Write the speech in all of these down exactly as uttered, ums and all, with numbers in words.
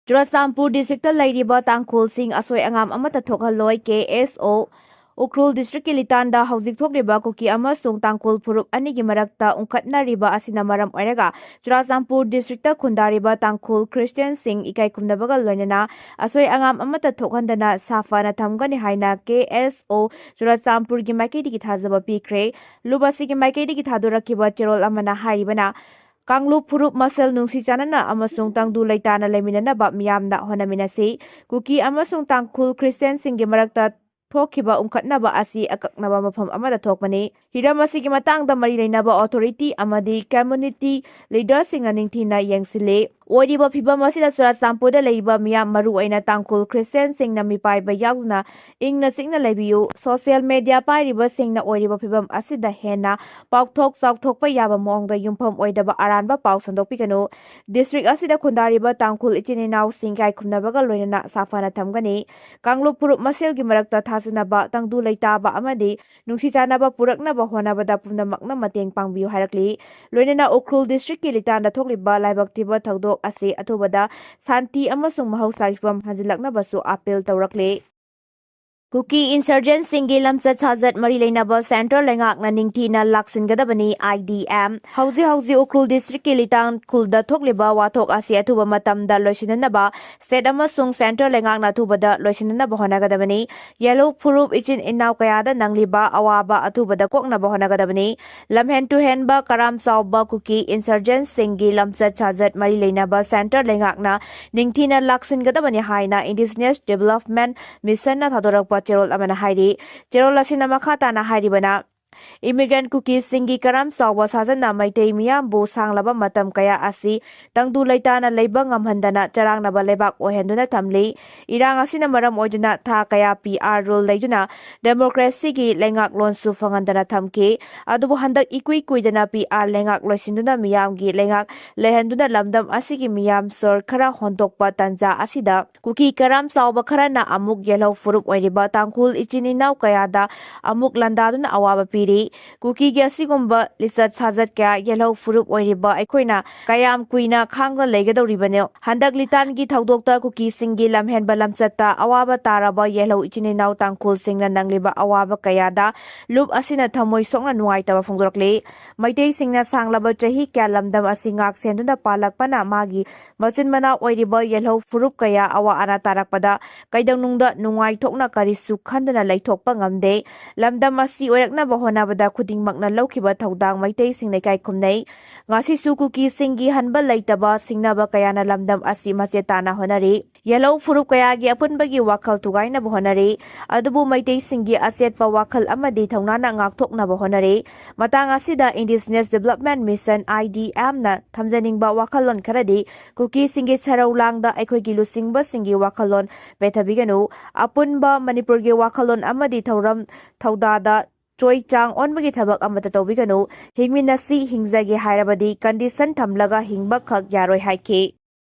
Churachandpur district ꯂꯩꯔꯤꯕ ꯇꯥꯡꯈꯨꯜꯁꯤꯡ ꯑꯁꯣꯏ ꯑꯉꯥꯝ ꯑꯃꯠꯇ ꯊꯣꯛꯍꯜꯂꯣꯏ꯫ ꯀꯦ ꯑꯦꯁ ꯑꯣ ꯎꯈ꯭ꯔꯨꯜ ꯗꯤꯁꯇ꯭ꯔꯤꯛꯀꯤ ꯂꯤꯇꯥꯟꯗ ꯍꯧꯖꯤꯛ ꯊꯣꯛꯂꯤꯕ ꯀꯨꯀꯤ ꯑꯃꯁꯨꯡ ꯇꯥꯡꯈꯨꯜ ꯐꯨꯔꯨꯞ ꯑꯅꯤꯒꯤ ꯃꯔꯛꯇ ꯎꯪꯈꯠꯅꯔꯤꯕ ꯑꯁꯤꯅ ꯃꯔꯝ ꯑꯣꯏꯔꯒ ꯆꯨꯔꯆꯥꯟꯄꯨꯔ ꯗꯤꯁꯇ꯭ꯔꯤꯛꯇ ꯈꯨꯟꯗꯥꯔꯤꯕ ꯇꯥꯡꯈꯨꯜ ꯈ꯭ꯔꯤꯁꯇꯤꯌꯥꯟꯁꯤꯡ ꯏꯀꯥꯏ ꯈꯨꯝꯅꯕꯒ ꯂꯣꯏꯅꯅ ꯑꯁꯣꯏ ꯑꯉꯥꯝ ꯑꯃꯠꯇ ꯊꯣꯛꯍꯟꯗꯅ ꯁꯥꯐꯅ ꯊꯝꯒꯅꯤ ꯍꯥꯏꯅ ꯀꯦ ꯑꯦꯁ ꯑꯣ ꯆꯨꯔꯆꯥꯟꯄꯨꯔꯒꯤ ꯃꯥꯏꯀꯩꯗꯒꯤ ꯊꯥꯖꯕ ꯄꯤꯈ꯭ꯔꯦ꯫ ꯂꯨꯞ ꯑꯁꯤꯒꯤ ꯃꯥꯏꯀꯩꯗꯒꯤ ꯊꯥꯗꯣꯔꯛꯈꯤꯕ ꯆꯦꯔꯣꯜ ꯑꯃꯅ ꯍꯥꯏꯔꯤꯕꯅ, ꯀꯥꯡꯂꯨꯞ ꯐꯨꯔꯨꯞ ꯃꯁꯦꯜ ꯅꯨꯡꯁꯤ ꯆꯥꯟꯅꯅ ꯑꯃꯁꯨꯡ ꯇꯪꯗꯨ ꯂꯩꯇꯥꯅ ꯂꯩꯃꯤꯟꯅꯅꯕ ꯃꯤꯌꯥꯝꯅ ꯍꯣꯠꯅꯃꯤꯟꯅꯁꯤ꯫ ꯀꯨꯀꯤ ꯑꯃꯁꯨꯡ ꯇꯥꯡꯈꯨꯜ ꯈ꯭ꯔꯤꯁꯇꯤꯌꯥꯟꯁꯤꯡꯒꯤ ꯃꯔꯛꯇ ꯊꯣꯛꯈꯤꯕ ꯎꯪꯈꯠꯅꯕ ꯑꯁꯤ ꯑꯀꯛꯅꯕ ꯃꯐꯝ ꯑꯃꯗ ꯊꯣꯛꯄꯅꯤ꯫ ꯍꯤꯔꯝ ꯑꯁꯤꯒꯤ ꯃꯇꯥꯡꯗ ꯃꯔꯤ ꯂꯩꯅꯕ ꯑꯣꯊꯣꯔꯤꯇꯤ ꯑꯃꯗꯤ ꯀꯝꯃ꯭ꯌꯨꯅꯤꯇꯤ ꯂꯤꯗꯔꯁꯤꯡꯅ ꯅꯤꯡꯊꯤꯅ ꯌꯦꯡꯁꯤꯜꯂꯤ꯫ ꯑꯣꯏꯔꯤꯕ ꯐꯤꯚꯝ ꯑꯁꯤꯗ ꯆꯨꯔꯆꯥꯟꯄꯨꯔꯗ ꯂꯩꯔꯤꯕ ꯃꯤꯌꯥꯝ, ꯃꯔꯨꯑꯣꯏꯅ ꯇꯥꯡꯈꯨꯜ ꯈ꯭ꯔꯤꯁꯇꯤꯌꯥꯟꯁꯤꯡꯅ ꯃꯤꯄꯥꯏꯕ ꯌꯥꯎꯗꯨꯅ ꯏꯪꯅ ꯆꯤꯛꯅ ꯂꯩꯕꯤꯌꯨ꯫ ꯁꯣꯁꯤꯌꯦꯜ ꯃꯦꯗꯤꯌꯥ ꯄꯥꯏꯔꯤꯕꯁꯤꯡꯅ ꯑꯣꯏꯔꯤꯕ ꯐꯤꯚꯝ ꯑꯁꯤꯗ ꯍꯦꯟꯅ ꯄꯥꯎꯊꯣꯛ ꯆꯥꯎꯊꯣꯛꯄ ꯌꯥꯕ ꯃꯑꯣꯡꯗ ꯌꯨꯝꯐꯝ ꯑꯣꯏꯗꯕ ꯑꯔꯥꯟꯕ ꯄꯥꯎ ꯁꯟꯗꯣꯛꯄꯤꯒꯅꯨ꯫ ꯗꯤꯁꯇ꯭ꯔꯤꯛ ꯑꯁꯤꯗ ꯈꯨꯟꯗꯥꯔꯤꯕ ꯇꯥꯡꯈꯨꯜ ꯏꯆꯤꯟ ꯏꯅꯥꯎꯁꯤꯡ ꯏꯀꯥꯏ ꯈꯨꯝꯅꯕꯒ ꯂꯣꯏꯅꯅ ꯁꯥꯐꯅ ꯊꯝꯒꯅꯤ꯫ ꯀꯥꯡꯂꯨꯞ ꯐꯨꯔꯨꯞ ꯃꯁꯦꯜꯒꯤ ꯃꯔꯛꯇ ꯊꯥꯖꯅꯕ, ꯇꯪꯗꯨ ꯂꯩꯇꯥꯕ ꯑꯃꯗꯤ ꯅꯨꯡꯁꯤ ꯆꯥꯟꯅꯕ ꯄꯨꯔꯛꯅꯕ ꯍꯣꯠꯅꯕꯗ ꯄꯨꯝꯅꯃꯛꯅ ꯃꯇꯦꯡ ꯄꯥꯡꯕꯤꯌꯨ ꯍꯥꯏꯔꯛꯂꯤ꯫ ꯂꯣꯏꯅꯅ ꯎꯈ꯭ꯔꯨꯜ ꯗꯤꯁꯇ꯭ꯔꯤꯛꯀꯤ ꯂꯤꯇꯥꯟꯗ ꯊꯣꯛꯂꯤꯕ ꯂꯥꯏꯕꯛ ꯊꯤꯕ ꯊꯧꯗꯣꯛ ꯑꯁꯤ ꯑꯊꯨꯕꯗ ꯁꯥꯟꯇꯤ ꯑꯃꯁꯨꯡ ꯃꯍꯧꯁꯥꯒꯤ ꯐꯤꯕꯝ ꯍꯟꯖꯤꯜꯂꯛꯅꯕꯁꯨ ꯑꯥꯄꯤꯜ ꯇꯧꯔꯛꯂꯤ꯫ ꯀꯨꯀꯤ ꯏꯟꯁꯔꯖꯦꯟꯁꯤꯡꯒꯤ ꯂꯝꯆꯠ ꯁꯥꯖꯠ ꯃꯔꯤ ꯂꯩꯅꯕ ꯁꯦꯟꯇ꯭ꯔꯦꯜ ꯂꯩꯉꯥꯛꯅ ꯅꯤꯡꯊꯤꯅ ꯂꯥꯛꯁꯤꯟꯒꯗꯕꯅꯤ, ꯑꯥꯏ ꯗꯤ ꯑꯦꯝ꯫ ꯍꯧꯖꯤꯛ ꯍꯧꯖꯤꯛ ꯎꯈ꯭ꯔꯨꯜ ꯗꯤꯁꯇ꯭ꯔꯤꯛꯀꯤ ꯂꯤꯇꯥꯟ ꯈꯨꯜꯗ ꯊꯣꯛꯂꯤꯕ ꯋꯥꯊꯣꯛ ꯑꯁꯤ ꯑꯊꯨꯕ ꯃꯇꯝꯗ ꯂꯣꯏꯁꯤꯟꯅꯅꯕ ꯁ꯭ꯇꯦꯠ ꯑꯃꯁꯨꯡ ꯁꯦꯟꯇ꯭ꯔꯦꯜ ꯂꯩꯉꯥꯛꯅ ꯑꯊꯨꯕꯗ ꯂꯣꯏꯁꯤꯟꯅꯅꯕ ꯍꯣꯠꯅꯒꯗꯕꯅꯤ꯫ ꯌꯦꯜꯍꯧ ꯐꯨꯔꯨꯞ ꯏꯆꯤꯟ ꯏꯅꯥꯎ ꯀꯌꯥꯗ ꯅꯪꯂꯤꯕ ꯑꯋꯥꯕ ꯑꯊꯨꯕꯗ ꯀꯣꯛꯅꯕ ꯍꯣꯠꯅꯒꯗꯕꯅꯤ꯫ ꯂꯝꯍꯦꯟ ꯇꯨꯍꯦꯟꯕ ꯀꯔꯥꯝ ꯆꯥꯎꯕ ꯀꯨꯀꯤ ꯏꯟꯁꯔꯖꯦꯟꯁꯤꯡꯒꯤ ꯂꯝꯆꯠ ꯁꯥꯖꯠ ꯃꯔꯤ ꯂꯩꯅꯕ ꯁꯦꯟꯇ꯭ꯔꯦꯜ ꯂꯩꯉꯥꯛꯅ ꯅꯤꯡꯊꯤꯅ ꯂꯥꯛꯁꯤꯟꯒꯗꯕꯅꯤ ꯍꯥꯏꯅ ꯏꯟꯗꯤꯖꯤꯅꯁ ꯗꯤꯕꯦꯂꯞꯃꯦꯟ ꯃꯤꯁꯟꯅ ꯊꯥꯗꯣꯔꯛꯄ ꯆꯦꯔꯣꯜ ꯑꯃꯅ ꯍꯥꯏꯔꯤ꯫ ꯆꯦꯔꯣꯜ ꯑꯁꯤꯅ ꯃꯈꯥ ꯇꯥꯅ ꯍꯥꯏꯔꯤꯕꯅ, ꯏꯃꯤꯒ꯭ꯔꯦꯟꯠ ꯀꯨꯀꯤꯁꯤꯡꯒꯤ ꯀꯔꯥꯝ ꯆꯥꯎꯕ ꯁꯥꯖꯟꯅ ꯃꯩꯇꯩ ꯃꯤꯌꯥꯝꯕꯨ ꯁꯥꯡꯂꯕ ꯃꯇꯝ ꯀꯌꯥ ꯑꯁꯤ ꯇꯪꯗꯨ ꯂꯩꯇꯥꯅ ꯂꯩꯕ ꯉꯝꯍꯟꯗꯅ ꯆꯔꯥꯡꯅꯕ ꯂꯩꯕꯥꯛ ꯑꯣꯏꯍꯟꯗꯨꯅ ꯊꯝꯂꯤ꯫ ꯏꯔꯥꯡ ꯑꯁꯤꯅ ꯃꯔꯝ ꯑꯣꯏꯗꯨꯅ ꯊꯥ ꯀꯌꯥ ꯄꯤ ꯑꯥꯔ ꯔꯨꯜ ꯂꯩꯗꯨꯅ ꯗꯦꯃꯣꯀ꯭ꯔꯦꯁꯤꯒꯤ ꯂꯩꯉꯥꯛꯂꯣꯟꯁꯨ ꯐꯪꯍꯟꯗꯅ ꯊꯝꯈꯤ꯫ ꯑꯗꯨꯕꯨ ꯍꯟꯗꯛ ꯏꯀꯨꯏ ꯀꯨꯏꯗꯅ ꯄꯤ ꯑꯥꯔ ꯂꯩꯉꯥꯛ ꯂꯣꯏꯁꯤꯟꯗꯨꯅ ꯃꯤꯌꯥꯝꯒꯤ ꯂꯩꯉꯥꯛ ꯂꯩꯍꯟꯗꯨꯅ ꯂꯝꯗꯝ ꯑꯁꯤꯒꯤ ꯃꯤꯌꯥꯝ ꯁꯣꯔ ꯈꯔ ꯍꯣꯟꯗꯣꯛꯄ ꯇꯥꯟꯖꯥ ꯑꯁꯤꯗ ꯀꯨꯀꯤ ꯀꯔꯥꯝ ꯆꯥꯎꯕ ꯈꯔꯅ ꯑꯃꯨꯛ ꯌꯦꯜꯍꯧ ꯐꯨꯔꯨꯞ ꯑꯣꯏꯔꯤꯕ ꯇꯥꯡꯈꯨꯜ ꯏꯆꯤꯟ ꯏꯅꯥꯎ ꯀꯌꯥꯗ ꯑꯃꯨꯛ ꯂꯥꯟꯗꯥꯗꯨꯅ ꯑꯋꯥꯕ ꯄꯤꯔꯤ꯫ ꯍꯥꯏꯔꯕꯗꯤ, ꯀꯨꯀꯤꯒꯤ ꯑꯁꯤꯒꯨꯝꯕ ꯂꯤꯆꯠ ꯁꯥꯖꯠ ꯀꯌꯥ ꯌꯦꯜꯍꯧ ꯐꯨꯔꯨꯞ ꯑꯣꯏꯔꯤꯕ ꯑꯩꯈꯣꯏꯅ ꯀꯌꯥꯝ ꯀꯨꯏꯅ ꯈꯥꯡꯂ ꯂꯩꯒꯗꯧꯔꯤꯕꯅꯣ? ꯍꯟꯗꯛ ꯂꯤꯇꯥꯟꯒꯤ ꯊꯧꯗꯣꯛꯇ ꯀꯨꯀꯤꯁꯤꯡꯒꯤ ꯂꯝꯍꯦꯟꯕ ꯂꯝꯆꯠꯇ ꯑꯋꯥꯕ ꯇꯥꯔꯕ ꯌꯦꯜꯍꯧ ꯏꯆꯤꯟ ꯏꯅꯥꯎ ꯇꯥꯡꯈꯨꯜꯁꯤꯡꯅ ꯅꯪꯂꯤꯕ ꯑꯋꯥꯕ ꯀꯌꯥꯗ ꯂꯨꯞ ꯑꯁꯤꯅ ꯊꯃꯣꯏ ꯁꯣꯛꯅ ꯅꯨꯡꯉꯥꯏꯇꯕ ꯐꯣꯡꯗꯣꯔꯛꯂꯤ꯫ ꯃꯩꯇꯩꯁꯤꯡꯅ ꯁꯥꯡꯂꯕ ꯆꯍꯤ ꯀꯌꯥ ꯂꯝꯗꯝ ꯑꯁꯤ ꯉꯥꯛ ꯁꯦꯟꯗꯨꯅ ꯄꯥꯜꯂꯛꯄꯅ ꯃꯥꯒꯤ ꯃꯆꯤꯟ ꯃꯅꯥꯎ ꯑꯣꯏꯔꯤꯕ ꯌꯦꯜꯍꯧ ꯐꯨꯔꯨꯞ ꯀꯌꯥ ꯑꯋꯥ ꯑꯅꯥ ꯇꯥꯔꯛꯄꯗ ꯀꯩꯗꯧꯅꯨꯡꯗ ꯅꯨꯡꯉꯥꯏꯊꯣꯛꯅ ꯀꯔꯤꯁꯨ ꯈꯟꯗꯅ ꯂꯩꯊꯣꯛꯄ ꯉꯝꯗꯦ꯫ ꯂꯝꯗꯝ ꯑꯁꯤ ꯑꯣꯏꯔꯛꯅꯕ ꯍꯣꯠꯅꯕꯗ ꯈꯨꯗꯤꯡꯃꯛꯅ ꯂꯧꯈꯤꯕ ꯊꯧꯗꯥꯡ ꯃꯩꯇꯩꯁꯤꯡꯅ ꯏꯀꯥꯏ ꯈꯨꯝꯅꯩ꯫ ꯉꯁꯤꯁꯨ ꯀꯨꯀꯤꯁꯤꯡꯒꯤ ꯍꯟꯕ ꯂꯩꯇꯕ ꯁꯤꯡꯅꯕ ꯀꯌꯥꯅ ꯂꯝꯗꯝ ꯑꯁꯤ ꯃꯆꯦ ꯇꯥꯅ ꯍꯣꯠꯅꯔꯤ꯫ ꯌꯦꯜꯍꯧ ꯐꯨꯔꯨꯞ ꯀꯌꯥꯒꯤ ꯑꯄꯨꯟꯕꯒꯤ ꯋꯥꯈꯜ ꯊꯨꯒꯥꯏꯅꯕ ꯍꯣꯠꯅꯔꯤ꯫ ꯑꯗꯨꯕꯨ ꯃꯩꯇꯩꯁꯤꯡꯒꯤ ꯑꯆꯦꯠꯄ ꯋꯥꯈꯜ ꯑꯃꯗꯤ ꯊꯧꯅꯥꯅ ꯉꯥꯛꯊꯣꯛꯅꯕ ꯍꯣꯠꯅꯔꯤ꯫ ꯃꯇꯥꯡ ꯑꯁꯤꯗ Indigenous Development Mission, I D M, ꯅ ꯊꯝꯖꯅꯤꯡꯕ ꯋꯥꯈꯜꯂꯣꯟ ꯈꯔꯗꯤ ꯀꯨꯀꯤꯁꯤꯡꯒꯤ ꯁꯦꯔꯧ ꯂꯥꯡꯗ ꯑꯩꯈꯣꯏꯒꯤ ꯂꯨꯆꯤꯡꯕꯁꯤꯡꯒꯤ ꯋꯥꯈꯜꯂꯣꯟ ꯄꯦꯊꯕꯤꯒꯅꯨ꯫ ꯑꯄꯨꯟꯕ ꯃꯅꯤꯄꯨꯔꯒꯤ ꯋꯥꯈꯜꯂꯣꯟ ꯑꯃꯗꯤ ꯊꯧꯔꯝ ꯊꯧꯗꯥꯗ ꯆꯣꯏ ꯆꯥꯡ ꯑꯣꯟꯕꯒꯤ ꯊꯕꯛ ꯑꯃꯠꯇ ꯇꯧꯕꯤꯒꯅꯨ꯫ ꯍꯤꯡꯃꯤꯟꯅꯁꯤ, ꯍꯤꯡꯖꯒꯦ ꯍꯥꯏꯔꯕꯗꯤ condition ꯊꯝꯂꯒ ꯍꯤꯡꯕꯈꯛ ꯌꯥꯔꯣꯏ ꯍꯥꯏꯈꯤ꯫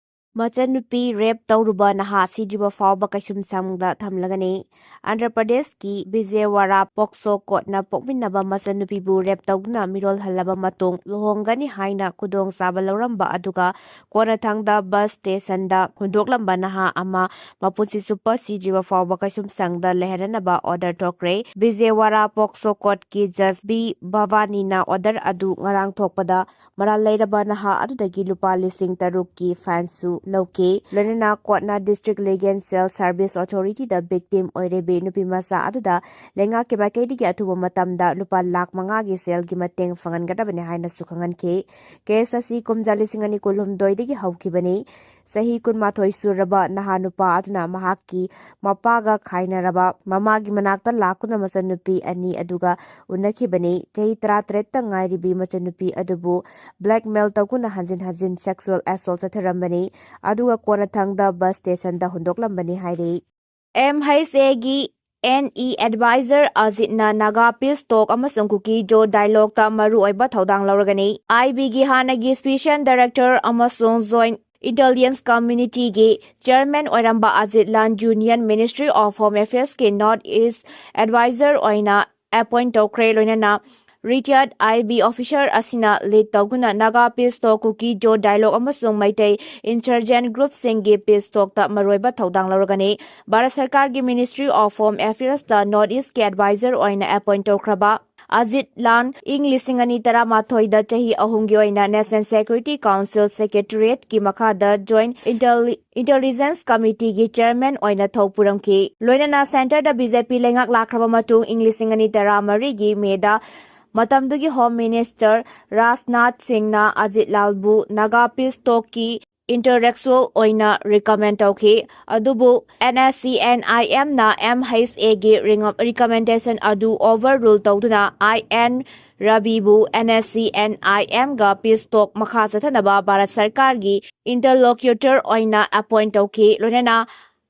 ꯃꯆꯟꯅꯨꯄꯤ rape ꯇꯧꯔꯨꯕ ꯅꯍꯥ ꯁꯤꯗ꯭ꯔꯤꯕ ꯐꯥꯎꯕ ꯀꯩꯁꯨꯝꯁꯪꯗ ꯊꯝꯂꯒꯅꯤ꯫ ꯑꯟꯙ꯭ꯔ ꯄ꯭ꯔꯗꯦꯁꯀꯤ ꯕꯤꯖꯦꯋꯥꯔꯥ ꯄꯣꯛꯁꯣ ꯀꯣꯔꯠꯅ ꯄꯣꯛꯃꯤꯟꯅꯕ ꯃꯆꯟꯅꯨꯄꯤꯕꯨ rape ꯇꯧꯗꯨꯅ ꯃꯤꯔꯣꯜ ꯍꯜꯂꯕ ꯃꯇꯨꯡ ꯂꯨꯍꯣꯡꯒꯅꯤ ꯍꯥꯏꯅ ꯈꯨꯗꯣꯡꯆꯥꯕ ꯂꯧꯔꯝꯕ ꯑꯗꯨꯒ ꯀꯣꯟꯅꯊꯪꯗ bus stationꯗ ꯍꯨꯟꯗꯣꯛꯂꯝꯕ ꯅꯍꯥ ꯑꯃ ꯃꯄꯨꯟꯁꯤ ꯆꯨꯞꯄ ꯁꯤꯗ꯭ꯔꯤꯕ ꯐꯥꯎꯕ ꯀꯩꯁꯨꯝꯁꯪꯗ ꯂꯩꯍꯟꯅꯅꯕ order ꯊꯣꯛꯈ꯭ꯔꯦ꯫ ꯕꯤꯖꯦꯋꯥꯔꯥ ꯄꯣꯛꯁꯣ ꯀꯣꯔꯠꯀꯤ ꯖꯖ ꯕꯤ ꯚꯕꯥꯅꯤꯅ order ꯑꯗꯨ ꯉꯔꯥꯡ ꯊꯣꯛꯄꯗ ꯃꯔꯥꯜ ꯂꯩꯔꯕ ꯅꯍꯥ ꯑꯗꯨꯗꯒꯤ ꯂꯨꯄꯥ ꯂꯤꯁꯤꯡ ꯇꯔꯨꯛꯀꯤ fineꯁꯨ ꯂꯧꯈꯤ꯫ ꯂꯣꯏꯅꯅ ꯀꯣꯔꯠꯅ District Legal Cell Service Authorityꯗ victim ꯑꯣꯏꯔꯤꯕꯤ ꯅꯨꯄꯤ ꯃꯆꯥ ꯑꯗꯨꯗ ꯂꯩꯉꯥꯛꯀꯤ ꯃꯥꯏꯀꯩꯗꯒꯤ ꯑꯊꯨꯕ ꯃꯇꯝꯗ ꯂꯨꯄꯥ ꯂꯥꯈ ꯃꯉꯥꯒꯤ ꯁꯦꯜꯒꯤ ꯃꯇꯦꯡ ꯐꯪꯍꯟꯒꯗꯕꯅꯤ ꯍꯥꯏꯅꯁꯨ ꯈꯪꯍꯟꯈꯤ꯫ Case ꯑꯁꯤ ꯀꯨꯝꯖꯥ ꯂꯤꯁꯤꯡ ꯑꯅꯤ ꯀꯨꯟꯍꯨꯝꯗꯣꯏꯗꯒꯤ ꯍꯧꯈꯤꯕꯅꯤ꯫ ꯆꯍꯤ ꯀꯨꯟꯃꯥꯊꯣꯏ ꯁꯨꯔꯕ ꯅꯍꯥ ꯅꯨꯄꯥ ꯑꯗꯨꯅ ꯃꯍꯥꯛꯀꯤ ꯃꯄꯥꯒ ꯈꯥꯏꯅꯔꯕ ꯃꯃꯥꯒꯤ ꯃꯅꯥꯛꯇ ꯂꯥꯛꯇꯨꯅ ꯃꯆꯟꯅꯨꯄꯤ ꯑꯅꯤ ꯑꯗꯨꯒ ꯎꯅꯈꯤꯕꯅꯤ꯫ ꯆꯍꯤ ꯇꯔꯥꯇꯔꯦꯠꯇ ꯉꯥꯏꯔꯤꯕꯤ ꯃꯆꯟꯅꯨꯄꯤ ꯑꯗꯨꯕꯨ blackmail ꯇꯧꯗꯨꯅ ꯍꯟꯖꯤꯟ ꯍꯟꯖꯤꯟ sexual assault ꯆꯠꯊꯔꯝꯕꯅꯤ꯫ ꯑꯗꯨꯒ ꯀꯣꯟꯅꯊꯪꯗ bus stationꯗ ꯍꯨꯟꯗꯣꯛꯂꯝꯕꯅꯤ ꯍꯥꯏꯔꯤ꯫ M H Aꯒꯤ N E advisor ꯑꯖꯤꯠꯅ Naga peace talk ꯑꯃꯁꯨꯡ ꯀꯨꯀꯤ ꯖꯣ dialogueꯇ ꯃꯔꯨꯑꯣꯏꯕ ꯊꯧꯗꯥꯡ ꯂꯧꯔꯒꯅꯤ꯫ I Bꯒꯤ ꯍꯥꯟꯅꯒꯤ special director ꯑꯃꯁꯨꯡ Joint Intelligence Committeeꯒꯤ chairman ꯑꯣꯏꯔꯝꯕ ꯑꯖꯤꯠ ꯂꯥꯟ Union Ministry of Home Affairsꯀꯤ North East advisor ꯑꯣꯏꯅ appoint ꯇꯧꯈ꯭ꯔꯦ꯫ ꯂꯣꯏꯅꯅ retired I B officer ꯑꯁꯤꯅ lead ꯇꯧꯗꯨꯅ Naga peace talk, Kuki-Zo dialogue ꯑꯃꯁꯨꯡ ꯃꯩꯇꯩ insurgent group ꯁꯤꯡꯒꯤ peace talk ꯇ ꯃꯔꯨꯑꯣꯏꯕ ꯊꯧꯗꯥꯡ ꯂꯧꯔꯒꯅꯤ꯫ ꯚꯥꯔꯠ ꯁꯔꯀꯥꯔꯒꯤ Ministry of Home Affairs ꯇ North East ꯀꯤ advisor ꯑꯣꯏꯅ appoint ꯇꯧꯈ꯭ꯔꯕ ꯑꯖꯤꯠ ꯂꯥꯟ ꯏꯪ ꯂꯤꯁꯤꯡ ꯑꯅꯤ ꯇꯔꯥꯃꯥꯊꯣꯏꯗ ꯆꯍꯤ ꯑꯍꯨꯝꯒꯤ ꯑꯣꯏꯅ National Security Council Secretariat ꯀꯤ ꯃꯈꯥꯗ Joint Intelli-, Intelligence Committee ꯒꯤ chairman ꯑꯣꯏꯅ ꯊꯧ ꯄꯨꯔꯝꯈꯤ꯫ ꯂꯣꯏꯅꯅ centre ꯗ B J P ꯂꯩꯉꯥꯛ ꯂꯥꯛꯈ꯭ꯔꯕ ꯃꯇꯨꯡ ꯏꯪ ꯂꯤꯁꯤꯡ ꯑꯅꯤ ꯇꯔꯥꯃꯔꯤꯒꯤ May ꯗ ꯃꯇꯝꯗꯨꯒꯤ Home Minister ꯔꯥꯖꯅꯥꯊ ꯁꯤꯡꯅ ꯑꯖꯤꯠ ꯂꯥꯜꯕꯨ Naga peace talk ꯀꯤ intellectual ꯑꯣꯏꯅ recommend ꯇꯧꯈꯤ꯫ ꯑꯗꯨꯕꯨ N S C N I M ꯅ M H A ꯒꯤ ꯔꯤꯉ-, recommendation ꯑꯗꯨ overrule ꯇꯧꯗꯨꯅ I N ꯔꯕꯤꯕꯨ N S C N I M ꯒ peace talk ꯃꯈꯥ ꯆꯠꯊꯅꯕ ꯚꯥꯔꯠ ꯁꯔꯀꯥꯔꯒꯤ interlocutor ꯑꯣꯏꯅ appoint ꯇꯧꯈꯤ꯫ ꯂꯣꯏꯅꯅ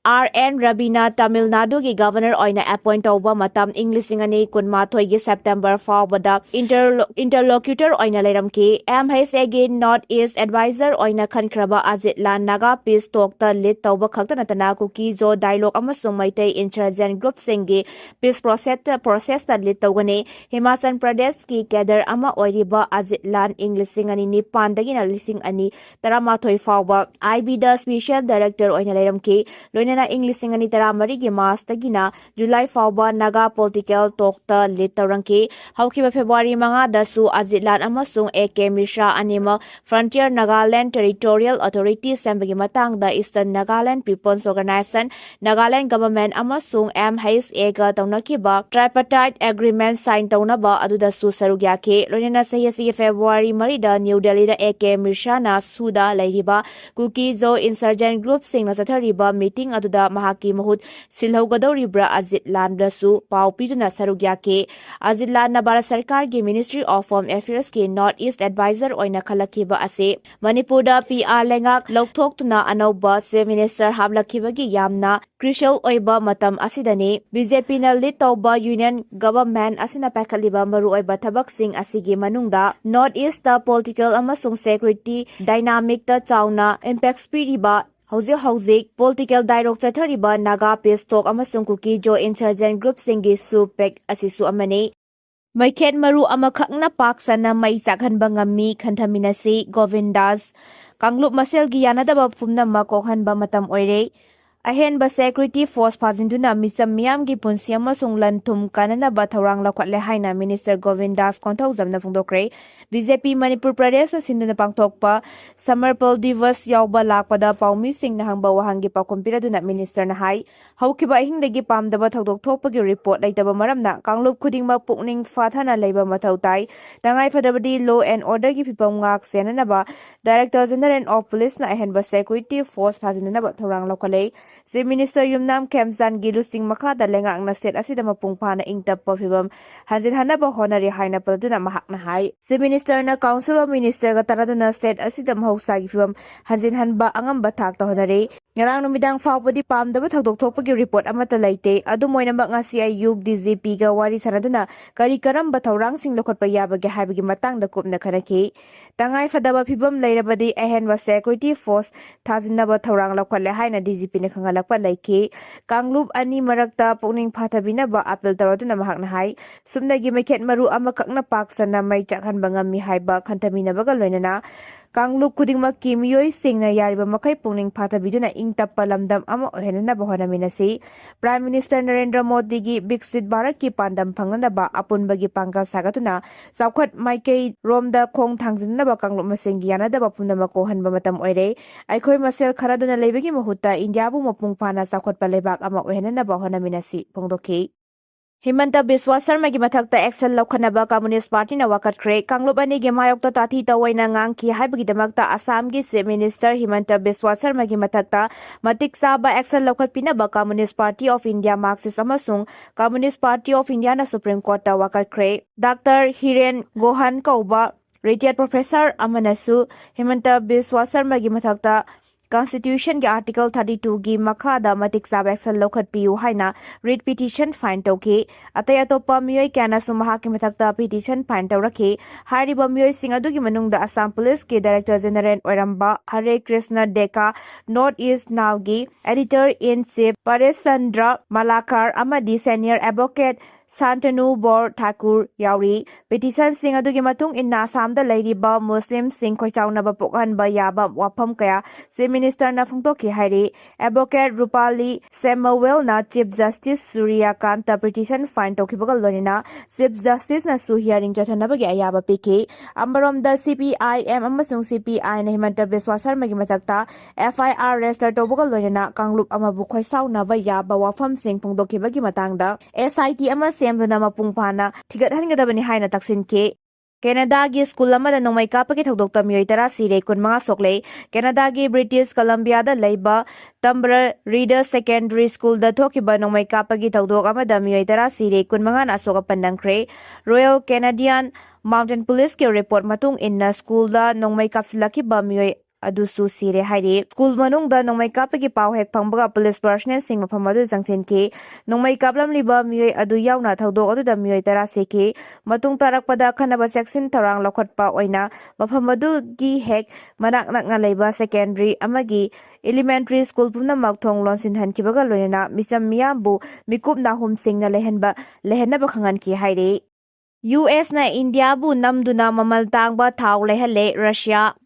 R N ꯔꯕꯤꯅ ꯇꯥꯃꯤꯜ ꯅꯥꯗꯨꯒꯤ governor ꯑꯣꯏꯅ appoint ꯇꯧꯕ ꯃꯇꯝ ꯏꯪ ꯂꯤꯁꯤꯡ ꯑꯅꯤ ꯀꯨꯟꯃꯥꯊꯣꯏꯒꯤ September ꯐꯥꯎꯕꯗ interlo-, interlocutor ꯑꯣꯏꯅ ꯂꯩꯔꯝꯈꯤ꯫ M H A ꯒꯤ North East advisor ꯑꯣꯏꯅ ꯈꯟꯈ꯭ꯔꯕ ꯑꯖꯤꯠ ꯂꯥꯟ Naga peace talk ꯇ lead ꯇꯧꯕ ꯈꯛꯇ ꯅꯠꯇꯅ Kuki-Zo dialogue ꯑꯃꯁꯨꯡ ꯃꯩꯇꯩ insurgent group ꯁꯤꯡꯒꯤ peace process, process ꯇ lead ꯇꯧꯒꯅꯤ꯫ ꯍꯤꯃꯥꯆꯜ ꯄ꯭ꯔꯗꯦꯁꯀꯤ cadre ꯑꯃ ꯑꯣꯏꯔꯤꯕ ꯑꯖꯤꯠ ꯂꯥꯟ ꯏꯪ ꯂꯤꯁꯤꯡ ꯑꯅꯤ ꯅꯤꯄꯥꯟꯗꯒꯤꯅ ꯂꯤꯁꯤꯡ ꯑꯅꯤ ꯇꯔꯥꯃꯥꯊꯣꯏ ꯐꯥꯎꯕ I B the special director ꯑꯣꯏꯅ ꯂꯩꯔꯝꯈꯤ꯫ ꯂꯣꯏꯅꯅ ꯏꯪ ꯂꯤꯁꯤꯡ ꯑꯅꯤ ꯇꯔꯥꯃꯔꯤꯒꯤ March ꯇꯒꯤꯅ July ꯐꯥꯎꯕ Naga political talk ꯇ lead ꯇꯧꯔꯝꯈꯤ꯫ ꯍꯧꯈꯤꯕ February ꯃꯉꯥꯗꯁꯨ ꯑꯖꯤꯠ ꯂꯥꯟ ꯑꯃꯁꯨꯡ A K Mishra ꯑꯅꯤꯃꯛ Frontier Nagaland Territorial Authority ꯁꯦꯝꯕꯒꯤ ꯃꯇꯥꯡꯗ Eastern Nagaland People's Organization, Nagaland Government ꯑꯃꯁꯨꯡ M H A ꯒ ꯇꯧꯅꯈꯤꯕ tripartite agreement sign ꯇꯧꯅꯕ ꯑꯗꯨꯗꯁꯨ ꯁꯔꯨꯛ ꯌꯥꯈꯤ꯫ ꯂꯣꯏꯅꯅ ꯆꯍꯤ ꯑꯁꯤꯒꯤ February ꯃꯔꯤꯗ New Delhi the A K Mishra ꯅ ꯁꯨꯗ ꯂꯩꯔꯤꯕ Kuki-Zo insurgent group ꯁꯤꯡꯅ ꯆꯠꯊꯔꯤꯕ meeting ꯑꯗꯨꯗ ꯃꯍꯥꯛꯀꯤ ꯃꯍꯨꯠ ꯁꯤꯜꯍꯧꯒꯗꯧꯔꯤꯕ꯭ꯔꯥ ꯑꯖꯤꯠ ꯂꯥꯟꯗꯁꯨ ꯄꯥꯎ ꯄꯤꯗꯨꯅ ꯁꯔꯨꯛ ꯌꯥꯈꯤ꯫ ꯑꯖꯤꯠ ꯂꯥꯟꯅ ꯚꯥꯔꯠ ꯁꯔꯀꯥꯔꯒꯤ Ministry of Home Affairs ꯀꯤ North East advisor ꯑꯣꯏꯅ ꯈꯜꯂꯛꯈꯤꯕ ꯑꯁꯤ ꯃꯅꯤꯄꯨꯔꯗ P R ꯂꯩꯉꯥꯛ ꯂꯧꯊꯣꯛꯇꯨꯅ ꯑꯅꯧꯕ Chief Minister ꯍꯥꯞꯂꯛꯈꯤꯕꯒꯤ ꯌꯥꯝꯅ crucial ꯑꯣꯏꯕ ꯃꯇꯝ ꯑꯁꯤꯗꯅꯤ꯫ B J P ꯅ lead ꯇꯧꯕ Union Government ꯑꯁꯤꯅ ꯄꯥꯏꯈꯠꯂꯤꯕ ꯃꯔꯨꯑꯣꯏꯕ ꯊꯕꯛꯁꯤꯡ ꯑꯁꯤꯒꯤ ꯃꯅꯨꯡꯗ North East ꯇ political ꯑꯃꯁꯨꯡ security dynamic ꯇ ꯆꯥꯎꯅ impact ꯄꯤꯔꯤꯕ ꯍꯧꯖꯤꯛ ꯍꯧꯖꯤꯛ political dialogue ꯆꯠꯊꯔꯤꯕ Naga Peace Talk ꯑꯃꯁꯨꯡ Kuki-Zo insurgent group ꯁꯤꯡꯒꯤ ꯁꯨ ꯄꯦꯛ ꯑꯁꯤꯁꯨ ꯑꯃꯅꯤ꯫ ꯃꯩꯈꯦꯠ ꯃꯔꯨ ꯑꯃꯈꯛꯅ ꯄꯥꯛ ꯆꯟꯅ ꯃꯩ ꯆꯥꯛꯍꯟꯕ ꯉꯝꯃꯤ, ꯈꯟꯊꯃꯤꯟꯅꯁꯤ꯫ ꯒꯣꯕꯤꯟ ꯗꯥꯁ, ꯀꯥꯡꯂꯨꯞ ꯃꯁꯦꯜꯒꯤ ꯌꯥꯅꯗꯕ ꯄꯨꯝꯅꯃꯛ ꯀꯣꯛꯍꯟꯕ ꯃꯇꯝ ꯑꯣꯏꯔꯦ꯫ ꯑꯍꯦꯟꯕ security force ꯐꯥꯖꯤꯟꯗꯨꯅ ꯃꯤꯆꯝ ꯃꯤꯌꯥꯝꯒꯤ ꯄꯨꯟꯁꯤ ꯑꯃꯁꯨꯡ ꯂꯟ ꯊꯨꯝ ꯀꯥꯟꯅꯅꯕ ꯊꯧꯔꯥꯡ ꯂꯧꯈꯠꯂꯦ ꯍꯥꯏꯅ Minister ꯒꯣꯕꯤꯟ ꯗꯥꯁ ꯀꯣꯟꯊꯧꯖꯝꯅ ꯐꯣꯡꯗꯣꯛꯈ꯭ꯔꯦ꯫ BJP ꯃꯅꯤꯄꯨꯔ ꯄ꯭ꯔꯗꯦꯁꯅ ꯁꯤꯟꯗꯨꯅ ꯄꯥꯡꯊꯣꯛꯄ Samar Pal Diwas ꯌꯥꯎꯕ ꯂꯥꯛꯄꯗ ꯄꯥꯎꯃꯤꯁꯤꯡꯅ ꯍꯪꯕ ꯋꯥꯍꯪꯒꯤ ꯄꯥꯎꯈꯨꯝ ꯄꯤꯔꯗꯨꯅ Minister ꯅ ꯍꯥꯏ, ꯍꯧꯈꯤꯕ ꯑꯍꯤꯡꯗꯒꯤ ꯄꯥꯝꯗꯕ ꯊꯧꯗꯣꯛ ꯊꯣꯛꯄꯒꯤ report ꯂꯩꯇꯕ ꯃꯔꯝꯅ ꯀꯥꯡꯂꯨꯞ ꯈꯨꯗꯤꯡꯃꯛ ꯄꯨꯛꯅꯤꯡ ꯐꯥꯊꯅ ꯂꯩꯕ ꯃꯊꯧ ꯇꯥꯏ꯫ ꯇꯉꯥꯏꯐꯗꯕꯗꯤ law and order ꯒꯤ ꯐꯤꯕꯝ ꯉꯥꯛ ꯁꯦꯟꯅꯅꯕ Director General of Police ꯅ ꯑꯍꯦꯟꯕ security force ꯊꯥꯖꯤꯟꯅꯅꯕ ꯊꯧꯔꯥꯡ ꯂꯧꯈꯠꯂꯦ꯫ Chief Minister ꯌꯨꯝꯅꯥꯝ ꯈꯦꯝꯆꯥꯟꯒꯤ ꯂꯨꯆꯤꯡ ꯃꯈꯥꯗ ꯂꯩꯉꯥꯛꯅ state ꯑꯁꯤꯗ ꯃꯄꯨꯡ ꯐꯥꯅ ꯏꯪ ꯇꯞꯄ ꯐꯤꯕꯝ ꯍꯟꯖꯤꯟꯍꯟꯅꯕ ꯍꯣꯠꯅꯔꯤ ꯍꯥꯏꯅ ꯄꯜꯂꯗꯨꯅ ꯃꯍꯥꯛꯅ ꯍꯥꯏ, Chief Minister ꯅ Council of Minister ꯒ ꯇꯥꯟꯅꯗꯨꯅ state ꯑꯁꯤꯗ ꯃꯍꯧꯁꯥꯒꯤ ꯐꯤꯕꯝ ꯍꯟꯖꯤꯟꯍꯟꯕ ꯑꯉꯝꯕ ꯊꯥꯛꯇ ꯍꯣꯠꯅꯔꯤ꯫ ꯉꯔꯥꯡ ꯅꯨꯃꯤꯗꯥꯡ ꯐꯥꯎꯕꯗꯤ ꯄꯥꯝꯗꯕ ꯊꯧꯗꯣꯛ ꯊꯣꯛꯄꯒꯤ report ꯑꯃꯠꯇ ꯂꯩꯇꯦ꯫ ꯑꯗꯨꯝ ꯑꯣꯏꯅꯃꯛ, ꯉꯁꯤ ꯑꯩ ꯑꯌꯨꯛ DGP ꯒ ꯋꯥꯔꯤ ꯁꯥꯟꯅꯗꯨꯅ ꯀꯔꯤ ꯀꯔꯝꯕ ꯊꯧꯔꯥꯡꯁꯤꯡ ꯂꯧꯈꯠꯄ ꯌꯥꯕꯒꯦ ꯍꯥꯏꯕꯒꯤ ꯃꯇꯥꯡꯗ ꯀꯨꯞꯅ ꯈꯟꯅꯈꯤ꯫ ꯇꯉꯥꯏ ꯐꯗꯕ ꯐꯤꯕꯝ ꯂꯩꯔꯕꯗꯤ ꯑꯍꯦꯟꯕ security force ꯊꯥꯖꯤꯟꯅꯕ ꯊꯧꯔꯥꯡ ꯂꯧꯈꯠꯂꯦ ꯍꯥꯏꯅ DGP ꯅ ꯈꯪꯍꯜꯂꯛꯄ ꯂꯩꯈꯤ꯫ ꯀꯥꯡꯂꯨꯞ ꯑꯅꯤ ꯃꯔꯛꯇ ꯄꯨꯛꯅꯤꯡ ꯐꯥꯊꯕꯤꯅꯕ appeal ꯇꯧꯔꯗꯨꯅ ꯃꯍꯥꯛꯅ ꯍꯥꯏ, ꯁꯨꯞꯅꯒꯤ ꯃꯩꯈꯦꯠ ꯃꯔꯨ ꯑꯃꯈꯛꯅ ꯄꯥꯛ ꯆꯟꯅ ꯃꯩ ꯆꯥꯛꯍꯟꯕ ꯉꯝꯃꯤ ꯍꯥꯏꯕ ꯈꯟꯊꯃꯤꯟꯅꯕꯒ ꯂꯣꯏꯅꯅ ꯀꯥꯡꯂꯨꯞ ꯈꯨꯗꯤꯡꯃꯛꯀꯤ ꯃꯤꯑꯣꯏꯁꯤꯡꯅ ꯌꯥꯔꯤꯕ ꯃꯈꯩ ꯄꯨꯛꯅꯤꯡ ꯐꯥꯊꯕꯤꯗꯨꯅ ꯏꯪ ꯇꯞꯄ ꯂꯝꯗꯝ ꯑꯃ ꯑꯣꯏꯍꯟꯅꯅꯕ ꯍꯣꯠꯅꯃꯤꯟꯅꯁꯤ꯫ Prime Minister ꯅꯔꯦꯟꯗ꯭ꯔ ꯃꯣꯗꯤꯒꯤ ꯕꯤꯛꯁꯤꯠ ꯚꯥꯔꯠꯀꯤ ꯄꯥꯟꯗꯝ ꯐꯪꯅꯅꯕ ꯑꯄꯨꯟꯕꯒꯤ ꯄꯥꯡꯒꯜ ꯁꯥꯒꯠꯇꯨꯅ ꯆꯥꯎꯈꯠ ꯃꯥꯏꯀꯩ ꯔꯣꯝꯗ ꯈꯣꯡ ꯊꯥꯡꯖꯤꯟꯅꯕ ꯀꯥꯡꯂꯨꯞ ꯃꯁꯦꯜꯒꯤ ꯌꯥꯅꯗꯕ ꯄꯨꯝꯅꯃꯛ ꯀꯣꯛꯍꯟꯕ ꯃꯇꯝ ꯑꯣꯏꯔꯦ꯫ ꯑꯩꯈꯣꯏ ꯃꯁꯦꯜ ꯈꯟꯅꯗꯨꯅ ꯂꯩꯕꯒꯤ ꯃꯍꯨꯠꯇ ꯏꯟꯗꯤꯌꯥꯕꯨ ꯃꯄꯨꯡ ꯐꯥꯅ ꯆꯥꯎꯈꯠꯄ ꯂꯩꯕꯥꯛ ꯑꯃ ꯑꯣꯏꯍꯟꯅꯅꯕ ꯍꯣꯠꯅꯃꯤꯟꯅꯁꯤ ꯐꯣꯡꯗꯣꯛꯈꯤ꯫ ꯍꯤꯃꯟꯇ ꯕꯤꯁ꯭ꯋꯥ ꯁꯔꯃꯒꯤ ꯃꯊꯛꯇ action ꯂꯧꯈꯠꯅꯕ Communist Party ꯅ ꯋꯥꯀꯠꯈ꯭ꯔꯦ꯫ ꯀꯥꯡꯂꯨꯞ ꯑꯅꯤꯒꯤ ꯃꯥꯌꯣꯛꯇ ꯇꯥꯊꯤ ꯇꯧꯑꯣꯏꯅ ꯉꯥꯡꯈꯤ ꯍꯥꯏꯕꯒꯤꯗꯃꯛꯇ ꯑꯁꯥꯝꯒꯤ Chief Minister ꯍꯤꯃꯟꯇ ꯕꯤꯁ꯭ꯋꯥ ꯁꯔꯃꯒꯤ ꯃꯊꯛꯇ ꯃꯇꯤꯛ ꯆꯥꯕ action ꯂꯧꯈꯠꯄꯤꯅꯕ Communist Party of India, Marxist ꯑꯃꯁꯨꯡ Communist Party of India ꯅ Supreme Court ꯇ ꯋꯥꯀꯠꯈ꯭ꯔꯦ꯫ Doctor ꯍꯤꯔꯦꯟ ꯒꯣꯍꯟ ꯀꯧꯕ retired professor ꯑꯃꯅꯁꯨ ꯍꯤꯃꯟꯇ ꯕꯤꯁ꯭ꯋꯥ ꯁꯔꯃꯒꯤ ꯃꯊꯛꯇ Constitution ꯒꯤ Article thirty two ꯒꯤ ꯃꯈꯥꯗ ꯃꯇꯤꯛ ꯆꯥꯕ action ꯂꯧꯈꯠꯄꯤꯌꯨ ꯍꯥꯏꯅ writ petition file ꯇꯧꯈꯤ꯫ ꯑꯇꯩ ꯑꯇꯣꯞꯄ ꯃꯤꯑꯣꯏ ꯀꯌꯥꯅꯁꯨ ꯃꯍꯥꯛꯀꯤ ꯃꯊꯛꯇ petition file ꯇꯧꯔꯛꯈꯤ꯫ ꯍꯥꯏꯔꯤꯕ ꯃꯤꯑꯣꯏꯁꯤꯡ ꯑꯗꯨꯒꯤ ꯃꯅꯨꯡꯗ Assam Police ꯀꯤ Director General ꯑꯣꯏꯔꯝꯕ Hare Krishna Deka, North East Now ꯒꯤ Editor in Chief Paresh Chandra Malakar ꯑꯃꯗꯤ Senior Advocate Shantanu Bor Thakur ꯌꯥꯎꯔꯤ꯫ Petition ꯁꯤꯡ ꯑꯗꯨꯒꯤ ꯃꯇꯨꯡ ꯏꯟꯅ ꯑꯁꯥꯝꯗ ꯂꯩꯔꯤꯕ ꯃꯨꯁꯂꯤꯝꯁꯤꯡ ꯈꯣꯏꯆꯥꯎꯅꯕ ꯄꯣꯛꯍꯟꯕ ꯌꯥꯕ ꯋꯥꯐꯝ ꯀꯌꯥ Chief Minister ꯅ ꯐꯣꯡꯗꯣꯛꯈꯤ ꯍꯥꯏꯔꯤ꯫ Advocate Rupali Samuel ꯅ Chief Justice Surya Kant ꯇ petition file ꯇꯧꯈꯤꯕꯒ ꯂꯣꯏꯅꯅ Chief Justice ꯅꯁꯨ hearing ꯆꯠꯊꯅꯕꯒꯤ ꯑꯌꯥꯕ ꯄꯤꯈꯤ꯫ ꯑꯃꯔꯣꯝꯗ, C P I M ꯑꯃꯁꯨꯡ C P I ꯅ ꯍꯤꯃꯟꯇ ꯕꯤꯁ꯭ꯋꯥ ꯁꯔꯃꯒꯤ ꯃꯊꯛꯇ F I R register ꯇꯧꯕꯒ ꯂꯣꯏꯅꯅ ꯀꯥꯡꯂꯨꯞ ꯑꯃꯕꯨ ꯈꯣꯏꯁꯥꯎꯅꯕ ꯌꯥꯕ ꯋꯥꯐꯝꯁꯤꯡ ꯐꯣꯡꯗꯣꯛꯈꯤꯕꯒꯤ ꯃꯇꯥꯡꯗ S I T ꯑꯃ ꯁꯦꯝꯗꯨꯅ ꯃꯄꯨꯡ ꯐꯥꯅ ꯊꯤꯒꯠꯍꯟꯒꯗꯕꯅꯤ ꯍꯥꯏꯅ ꯇꯛꯁꯤꯟꯈꯤ꯫ ꯀꯦꯅꯥꯗꯥꯒꯤ ꯁ꯭ꯀꯨꯜ ꯑꯃꯗ ꯅꯣꯡꯃꯩ ꯀꯥꯞꯄꯒꯤ ꯊꯧꯗꯣꯛꯇ ꯃꯤꯑꯣꯏ ꯇꯔꯥ ꯁꯤꯔꯦ, ꯀꯨꯟꯃꯉꯥ ꯁꯣꯛꯂꯦ꯫ ꯀꯦꯅꯥꯗꯥꯒꯤ British Columbiaꯗ ꯂꯩꯕ Tumber Reader Secondary Schoolꯗ ꯊꯣꯛꯈꯤꯕ ꯅꯣꯡꯃꯩ ꯀꯥꯞꯄꯒꯤ ꯊꯧꯗꯣꯛ ꯑꯃꯗ ꯃꯤꯑꯣꯏ ꯇꯔꯥ ꯁꯤꯔꯦ, ꯀꯨꯟꯃꯉꯥꯅ ꯑꯁꯣꯛ ꯑꯄꯟ ꯅꯪꯈ꯭ꯔꯦ꯫ Royal Canadian Mounted Policeꯀꯤ report ꯃꯇꯨꯡ ꯏꯟꯅ, ꯁ꯭ꯀꯨꯜꯗ ꯅꯣꯡꯃꯩ ꯀꯥꯞꯁꯤꯜꯂꯛꯈꯤꯕ ꯃꯤꯑꯣꯏ ꯑꯗꯨꯁꯨ ꯁꯤꯔꯦ ꯍꯥꯏꯔꯤ꯫ ꯁ꯭ꯀꯨꯜ ꯃꯅꯨꯡꯗ ꯅꯣꯡꯃꯩ ꯀꯥꯞꯄꯒꯤ ꯄꯥꯎ ꯍꯦꯛ ꯐꯪꯕꯒ police personnelꯁꯤꯡ ꯃꯐꯝ ꯑꯗꯨꯗ ꯆꯪꯁꯤꯟꯈꯤ꯫ ꯅꯣꯡꯃꯩ ꯀꯥꯞꯂꯝꯂꯤꯕ ꯃꯤꯑꯣꯏ ꯑꯗꯨ ꯌꯥꯎꯅ ꯊꯧꯗꯣꯛ ꯑꯗꯨꯗ ꯃꯤꯑꯣꯏ ꯇꯔꯥ ꯁꯤꯈꯤ꯫ ꯃꯇꯨꯡ ꯇꯥꯔꯛꯄꯗ ꯑꯈꯟꯅꯕ ꯆꯦꯛꯁꯤꯟ ꯊꯧꯔꯥꯡ ꯂꯧꯈꯠꯄ ꯑꯣꯏꯅ ꯃꯐꯝ ꯑꯗꯨꯒꯤ ꯍꯦꯛ ꯃꯅꯥꯛ ꯅꯛꯅ ꯂꯩꯕ secondary ꯑꯃꯒꯤ elementary school ꯄꯨꯝꯅꯃꯛ ꯊꯣꯡ ꯂꯣꯟꯁꯤꯟꯍꯟꯈꯤꯕꯒ ꯂꯣꯏꯅꯅ ꯃꯤꯆꯝ ꯃꯤꯌꯥꯝꯕꯨ ꯃꯤꯀꯨꯞ ꯅꯥꯍꯨꯝꯁꯤꯡꯅ ꯂꯩꯍꯟꯕ, ꯂꯩꯍꯟꯅꯕ ꯈꯪꯍꯟꯈꯤ ꯍꯥꯏꯔꯤ꯫ U S ꯅ ꯏꯟꯗꯤꯌꯥꯕꯨ ꯅꯝꯗꯨꯅ ꯃꯃꯜ ꯇꯥꯡꯕ ꯊꯥꯎ ꯂꯩꯍꯜꯂꯦ ꯔꯁꯤꯌꯥ꯫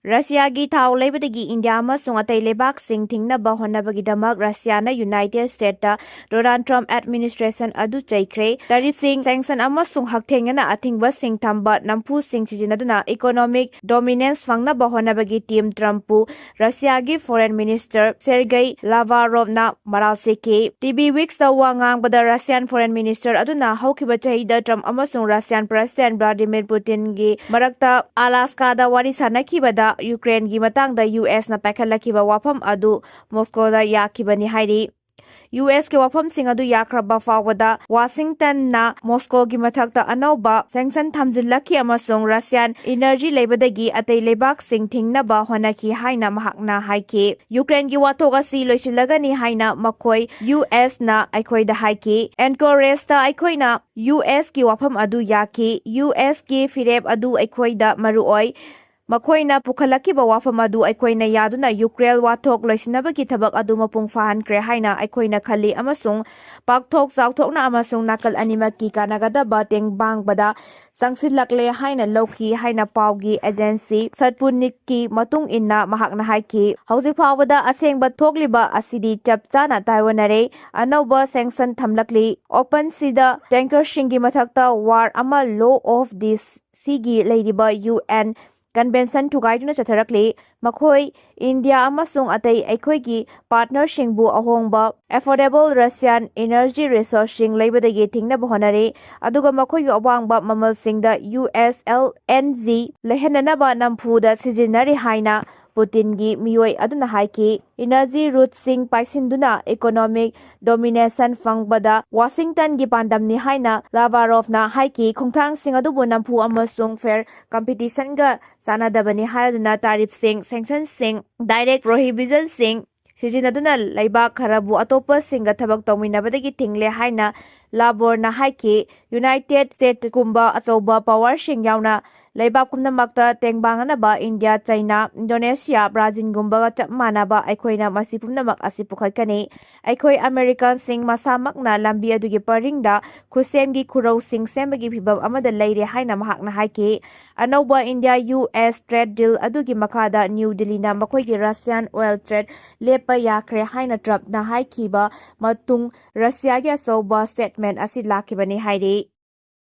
ꯔꯁꯤꯌꯥꯒꯤ ꯊꯥꯎ ꯂꯩꯕꯗꯒꯤ ꯏꯟꯗꯤꯌꯥ ꯑꯃꯁꯨꯡ ꯑꯇꯩ ꯂꯩꯕꯥꯛꯁꯤꯡ ꯊꯤꯡꯅꯕ ꯍꯣꯠꯅꯕꯒꯤꯗꯃꯛ ꯔꯁꯤꯌꯥꯅ United Statesꯇ Donald Trump administration ꯑꯗꯨ ꯆꯩꯈ꯭ꯔꯦ꯫ Tariffꯁꯤꯡ, sanction ꯑꯃꯁꯨꯡ ꯍꯛꯊꯦꯡꯅꯅ ꯑꯊꯤꯡꯕꯁꯤꯡ ꯊꯝꯕ ꯅꯝꯐꯨꯁꯤꯡ ꯁꯤꯖꯤꯟꯅꯗꯨꯅ economic dominance ꯐꯪꯅꯕ ꯍꯣꯠꯅꯕꯒꯤ Team Trumpꯄꯨ ꯔꯁꯤꯌꯥꯒꯤ Foreign Minister Sergei Lavrovꯅ ꯃꯔꯥꯜ ꯁꯤꯈꯤ꯫ T V Weekꯁꯇ ꯋꯥ ꯉꯥꯡꯕꯗ Russian Foreign Minister ꯑꯗꯨꯅ ꯍꯧꯈꯤꯕ ꯆꯍꯤꯗ Trump ꯑꯃꯁꯨꯡ Russian President Vladimir Putinꯒꯤ ꯃꯔꯛꯇ Alaskaꯗ ꯋꯥꯔꯤ ꯁꯥꯟꯅꯈꯤꯕꯗ Ukraineꯒꯤ ꯃꯇꯥꯡꯗ U S ꯅ ꯄꯥꯏꯈꯠꯂꯛꯈꯤꯕ ꯋꯥꯐꯝ ꯑꯗꯨ Moscowꯗ ꯌꯥꯈꯤꯕꯅꯤ ꯍꯥꯏꯔꯤ꯫ ꯌꯨ ꯑꯦꯁꯀꯤ ꯋꯥꯐꯝꯁꯤꯡ ꯑꯗꯨ ꯌꯥꯈ꯭ꯔꯕ ꯐꯥꯎꯕꯗ ꯋꯥꯁꯤꯡꯇꯟꯅ ꯃꯣꯁꯀꯣꯒꯤ ꯃꯊꯛꯇ ꯑꯅꯧꯕ ꯁꯦꯡꯁꯟ ꯊꯝꯖꯤꯜꯂꯛꯈꯤ ꯑꯃꯁꯨꯡ ꯔꯁꯤꯌꯥꯟ ꯏꯅꯔꯖꯤ ꯂꯩꯕꯗꯒꯤ ꯑꯇꯩ ꯂꯩꯕꯥꯛꯁꯤꯡ ꯊꯤꯡꯅꯕ ꯍꯣꯠꯅꯈꯤ ꯍꯥꯏꯅ ꯃꯍꯥꯛꯅ ꯍꯥꯏꯈꯤ꯫ ꯌꯨꯀ꯭ꯔꯦꯟꯒꯤ ꯋꯥꯊꯣꯛ ꯑꯁꯤ ꯂꯣꯏꯁꯤꯜꯂꯒꯅꯤ ꯍꯥꯏꯅ ꯃꯈꯣꯏ ꯌꯨ ꯑꯦꯁꯅ ꯑꯩꯈꯣꯏꯗ ꯍꯥꯏꯈꯤ꯫ ꯑꯦꯟꯀꯣꯔꯦꯖꯇ ꯑꯩꯈꯣꯏꯅ ꯌꯨ ꯑꯦꯁꯀꯤ ꯋꯥꯐꯝ ꯑꯗꯨ ꯌꯥꯈꯤ꯫ ꯌꯨ ꯑꯦꯁꯀꯤ ꯐꯤꯔꯦꯞ ꯑꯗꯨ ꯑꯩꯈꯣꯏꯗ ꯃꯔꯨꯑꯣꯏ꯫ ꯃꯈꯣꯏꯅ ꯄꯨꯈꯠꯂꯛꯈꯤꯕ ꯋꯥꯐꯝ ꯑꯗꯨ ꯑꯩꯈꯣꯏꯅ ꯌꯥꯗꯨꯅ ꯌꯨꯀ꯭ꯔꯦꯟ ꯋꯥꯊꯣꯛ ꯂꯣꯏꯁꯤꯟꯅꯕꯒꯤ ꯊꯕꯛ ꯑꯗꯨ ꯃꯄꯨꯡ ꯐꯥꯍꯟꯈ꯭ꯔꯦ ꯍꯥꯏꯅ ꯑꯩꯈꯣꯏꯅ ꯈꯜꯂꯤ ꯑꯃꯁꯨꯡ ꯄꯥꯛꯊꯣꯛ ꯆꯥꯎꯊꯣꯛꯅ ꯑꯃꯁꯨꯡ ꯅꯥꯀꯜ ꯑꯅꯤꯃꯛꯀꯤ ꯀꯥꯟꯅꯒꯗꯕ ꯇꯦꯡꯕꯥꯡꯕꯗ ꯆꯪꯁꯤꯜꯂꯛꯂꯦ ꯍꯥꯏꯅ ꯂꯧꯈꯤ ꯍꯥꯏꯅ ꯄꯥꯎꯒꯤ ꯑꯦꯖꯦꯟꯁꯤ ꯁꯠꯄꯨꯅꯤꯛꯀꯤ ꯃꯇꯨꯡ ꯏꯟꯅ ꯃꯍꯥꯛꯅ ꯍꯥꯏꯈꯤ꯫ ꯍꯧꯖꯤꯛ ꯐꯥꯎꯕꯗ ꯑꯁꯦꯡꯕ ꯊꯣꯛꯂꯤꯕ ꯑꯁꯤꯗꯤ ꯆꯞ ꯆꯥꯅ ꯇꯥꯏꯑꯣꯟꯅꯔꯦ꯫ ꯑꯅꯧꯕ ꯁꯦꯡꯁꯟ ꯊꯝꯂꯛꯂꯤ꯫ ꯑꯣꯄꯟ ꯁꯤꯗ ꯇꯦꯡꯀꯔꯁꯤꯡꯒꯤ ꯃꯊꯛꯇ ꯋꯥꯔ ꯑꯃ, law of the seaꯒꯤ ꯂꯩꯔꯤꯕ ꯌꯨ ꯑꯦꯟ ꯀꯟꯚꯦꯟꯁꯟ ꯊꯨꯒꯥꯏꯗꯨꯅ ꯆꯠꯊꯔꯛꯂꯤ꯫ ꯃꯈꯣꯏ ꯏꯟꯗꯤꯌꯥ ꯑꯃꯁꯨꯡ ꯑꯇꯩ ꯑꯩꯈꯣꯏꯒꯤ ꯄꯥꯔꯠꯅꯔꯁꯤꯡꯕꯨ ꯑꯍꯣꯡꯕ affordable Russian energy resourceꯁꯤꯡ ꯂꯩꯕꯗꯒꯤ ꯊꯤꯡꯅꯕ ꯍꯣꯠꯅꯔꯤ, ꯑꯗꯨꯒ ꯃꯈꯣꯏꯒꯤ ꯑꯋꯥꯡꯕ ꯃꯃꯜꯁꯤꯡꯗ U S L N G ꯂꯩꯍꯟꯅꯅꯕ ꯅꯝꯐꯨꯗ ꯁꯤꯖꯤꯟꯅꯔꯤ ꯍꯥꯏꯅ ꯄꯨꯇꯤꯟꯒꯤ ꯃꯤꯑꯣꯏ ꯑꯗꯨꯅ ꯍꯥꯏꯈꯤ꯫ ꯏꯅꯔꯖꯤ ꯔꯨꯠꯁꯤꯡ ꯄꯥꯏꯁꯤꯟꯗꯨꯅ economic domination ꯐꯪꯕꯗ ꯋꯥꯁꯤꯡꯇꯟꯒꯤ ꯄꯥꯟꯗꯝꯅꯤ ꯍꯥꯏꯅ ꯂꯥꯚꯥꯔꯣꯚꯅ ꯍꯥꯏꯈꯤ꯫ ꯈꯣꯡꯊꯥꯡꯁꯤꯡ ꯑꯗꯨꯕꯨ ꯅꯝꯐꯨ ꯑꯃꯁꯨꯡ fair competitionꯒ ꯆꯥꯟꯅꯗꯕꯅꯤ ꯍꯥꯏꯔꯗꯨꯅ ꯇꯥꯔꯤꯐꯁꯤꯡ, sanctionꯁꯤꯡ, direct prohibitionꯁꯤꯡ ꯁꯤꯖꯤꯟꯅꯗꯨꯅ ꯂꯩꯕꯥꯛ ꯈꯔꯕꯨ ꯑꯇꯣꯞꯄꯁꯤꯡꯒ ꯊꯕꯛ ꯇꯧꯃꯤꯟꯅꯕꯗꯒꯤ ꯊꯤꯡꯂꯦ ꯍꯥꯏꯅ ꯂꯥꯚꯥꯔꯣꯚꯅ ꯍꯥꯏꯈꯤ꯫ ꯌꯨꯅꯥꯏꯇꯦꯗ ꯁ꯭ꯇꯦꯠꯁꯀꯨꯝꯕ ꯑꯆꯧꯕ ꯄꯥꯋꯔꯁꯤꯡ ꯌꯥꯎꯅ ꯂꯩꯕꯥꯛ ꯄꯨꯝꯅꯃꯛꯇ ꯇꯦꯡꯕꯥꯡꯅꯅꯕ ꯏꯟꯗꯤꯌꯥ, ꯆꯥꯏꯅꯥ, ꯏꯟꯗꯣꯅꯦꯁꯤꯌꯥ, ꯕ꯭ꯔꯥꯖꯤꯜꯒꯨꯝꯕꯒ ꯆꯞ ꯃꯥꯟꯅꯕ ꯑꯩꯈꯣꯏꯅ ꯃꯁꯤ ꯄꯨꯝꯅꯃꯛ ꯑꯁꯤ ꯄꯨꯈꯠꯀꯅꯤ꯫ ꯑꯩꯈꯣꯏ ꯑꯃꯦꯔꯤꯀꯥꯟꯁꯤꯡ ꯃꯁꯥꯃꯛꯅ ꯂꯝꯕꯤ ꯑꯗꯨꯒꯤ ꯄꯔꯤꯡꯗ ꯈꯨꯠꯁꯦꯝꯒꯤ ꯈꯨꯔꯧꯁꯤꯡ ꯁꯦꯝꯕꯒꯤ ꯐꯤꯚꯝ ꯑꯃꯗ ꯂꯩꯔꯦ ꯍꯥꯏꯅ ꯃꯍꯥꯛꯅ ꯍꯥꯏꯈꯤ꯫ ꯑꯅꯧꯕ India U S trade deal ꯑꯗꯨꯒꯤ ꯃꯈꯥꯗ ꯅ꯭ꯌꯨ ꯗꯤꯜꯂꯤꯅ ꯃꯈꯣꯏꯒꯤ Russian oil trade ꯂꯦꯞꯄ ꯌꯥꯈ꯭ꯔꯦ ꯍꯥꯏꯅ ꯇ꯭ꯔꯝꯞꯅ ꯍꯥꯏꯈꯤꯕ ꯃꯇꯨꯡ ꯔꯁꯤꯌꯥꯒꯤ ꯑꯆꯧꯕ statement ꯑꯁꯤ ꯂꯥꯛꯈꯤꯕꯅꯤ ꯍꯥꯏꯔꯤ꯫